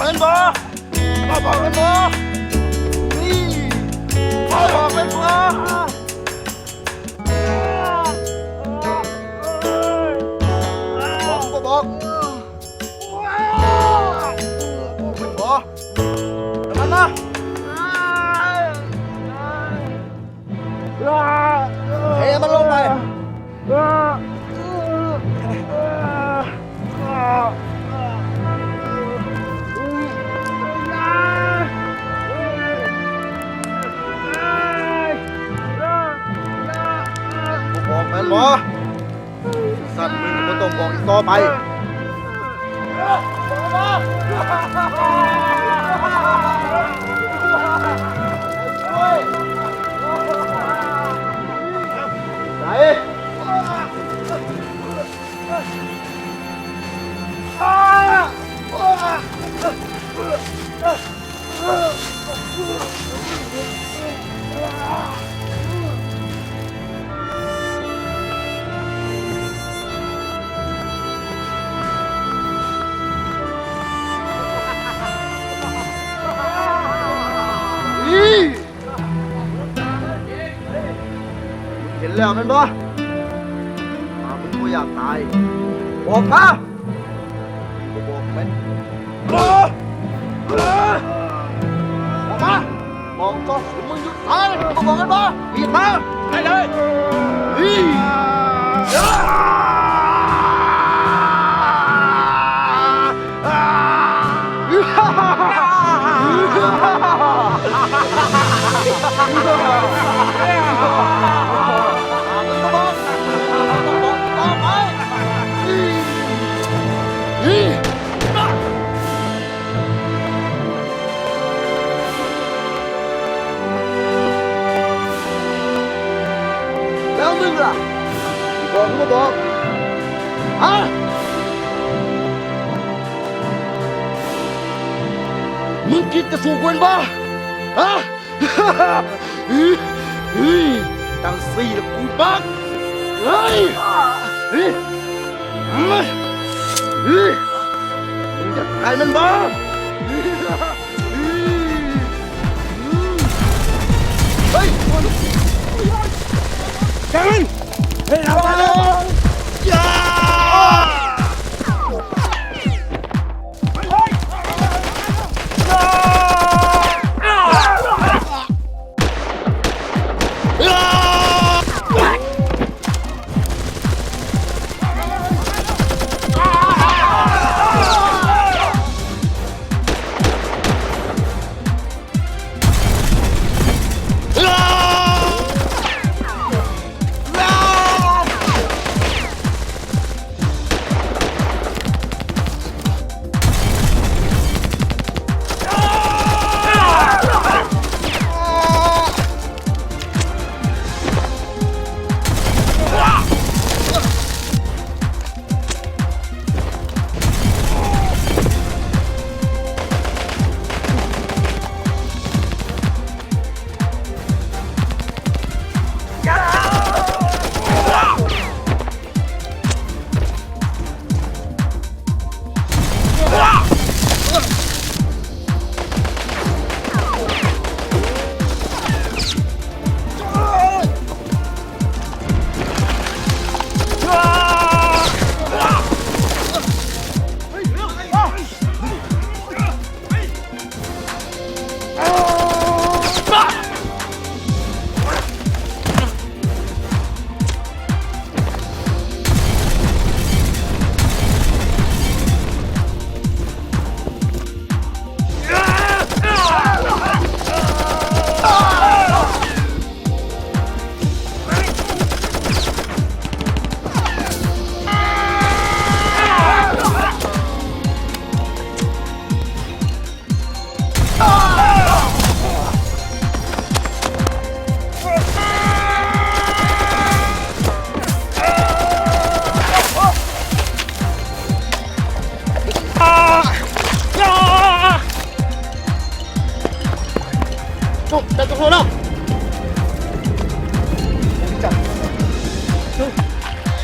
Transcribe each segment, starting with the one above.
Peb npog, peb npog, peb npog, peb npog. Peb npog. Xav mws kuv tau npog ib tob pais. Ces lawm me npog, mas kuv tua yam tas, ua pab. Ua pab, mos tso kuv muaj yus tas, ua pab, ua pab, ua pab. Mws kis tes fum kuv npog. Tam sim no kuv pab. Yam qai me npog.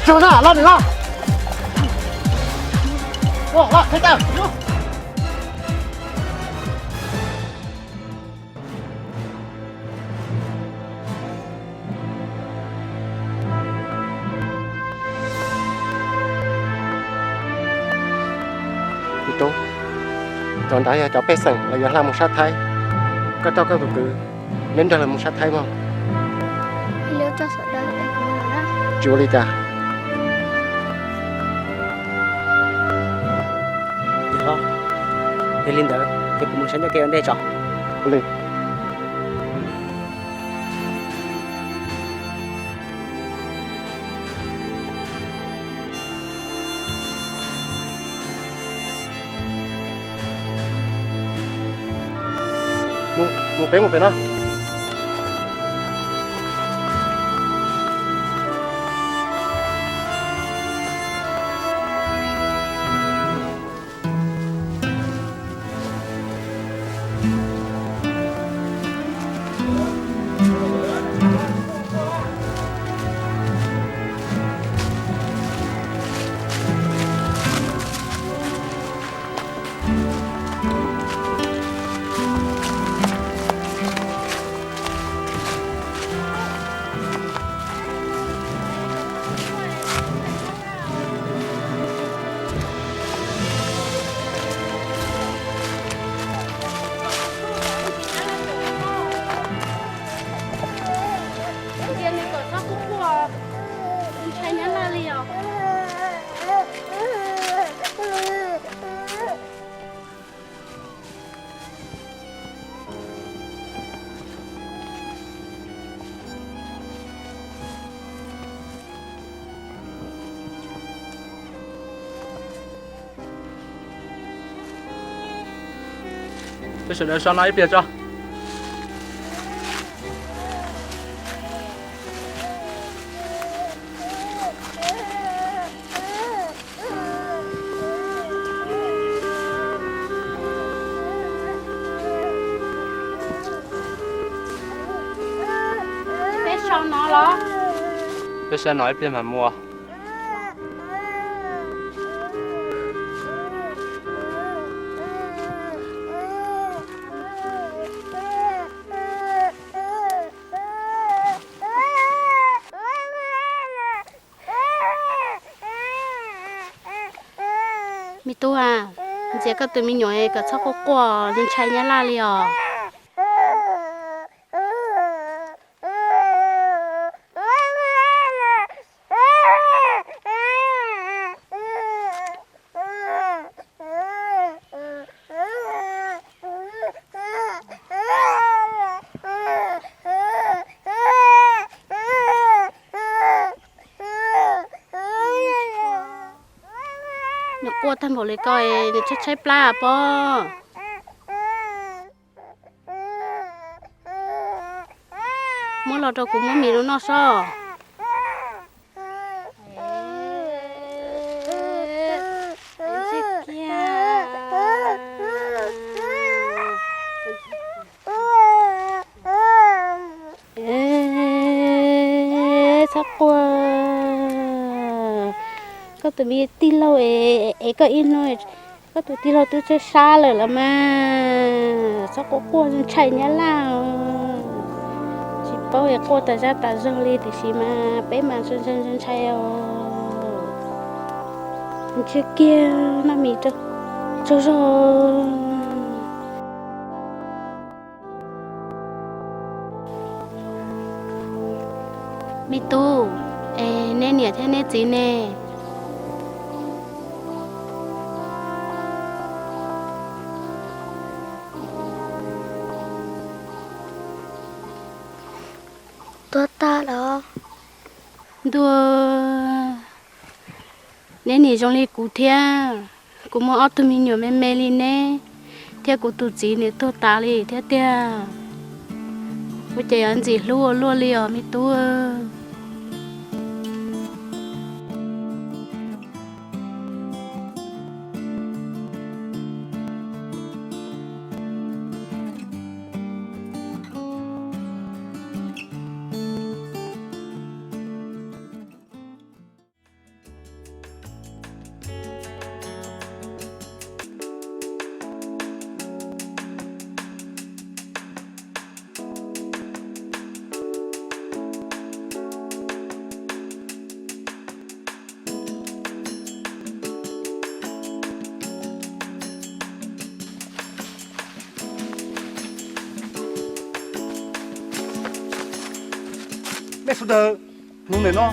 Tsaug na, loj nws loj. Loj, loj, qhib tawm. Tub, cov nrad yog cov pej xeem los yuav hla mus sab Thaib. Koj coj koj tus kwv, neb nrog lawv mus sab Thaib mog. Tsis ua li cas. Yog li ntawd ces kuv mus saib ncauj ke ua ntej tso. Ua li. Mus, mus peb mus pem no. Ntsia nws kom txhob quaj quaj, ntshai Nyab Laj li os. Peb sawv daws so no ib pliag tso. Peb so no los? Peb so no ib pliag mas mus. Me tub a, ntxias koj tus me nyuam kom txhob quaj quaj li ntshai Nyab Laj li os. Nws quaj tag npaum li ko, nws tshaib tshaib plab pob. Muab los rau kuv muab mis rau noj sob. Txhob quaj, koj tus me tij laug es koj ib hnub, koj tus tij laug twb tshaib sab lawm los mas, txhob quaj quaj ntshai Nyab Laj. Tsis paub es quaj tas zaj tas zog li tiam sis mas peb mas ntshai ntshai os. Ntshe kiag noj mis tsaug zog. Me tub, es neb niam thiab neb txiv ne? Tuag tag los? Ntuj, neb niam zoo li kuv thiab. Kuv muaj ob tug me nyuam me me li neb, thiab kuv tus txiv nws tuag tas li thiab tiag. Ua cas yuav ntxim hlub ua luaj li os me tub. Mej sawv daws, hnub no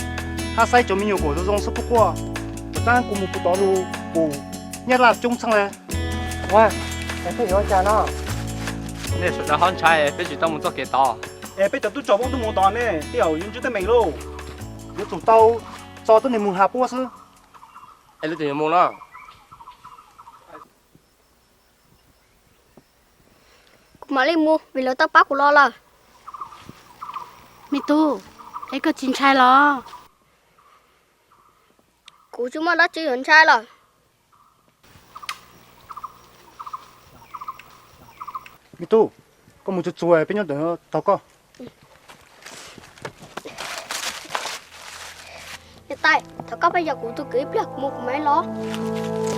hab saib cov me nyuam kuam zoo zoo xwb puab quaj, tab kuv mus puag tod lug kuv nyab laj coob txheej le. Ua, es peb yuav ua cas no? Nej sawv daws hab ntshai, peb tsis tau mus txoj kev tod. Es peb cov tub rog puab tuaj mus tod ne, tej zaum yuav ntsib teeb meem lauj. Yuav tsum tau tso tuab neeg mus has puab xwb. Es lawv twb yuav mus no. Kuv mam li mus vim lawv tau pab kuv los lawm. Me tub, es koj tsis ntshai los? Kuv tsis muaj dab tsi yuav ntshai lawm. Me tub, koj mus txuag txuag, peb nyob ntawm no tos koj. Niam tais, thov koj pab yog kuv tug kwv ib pliag, kuv mus kuv mam los.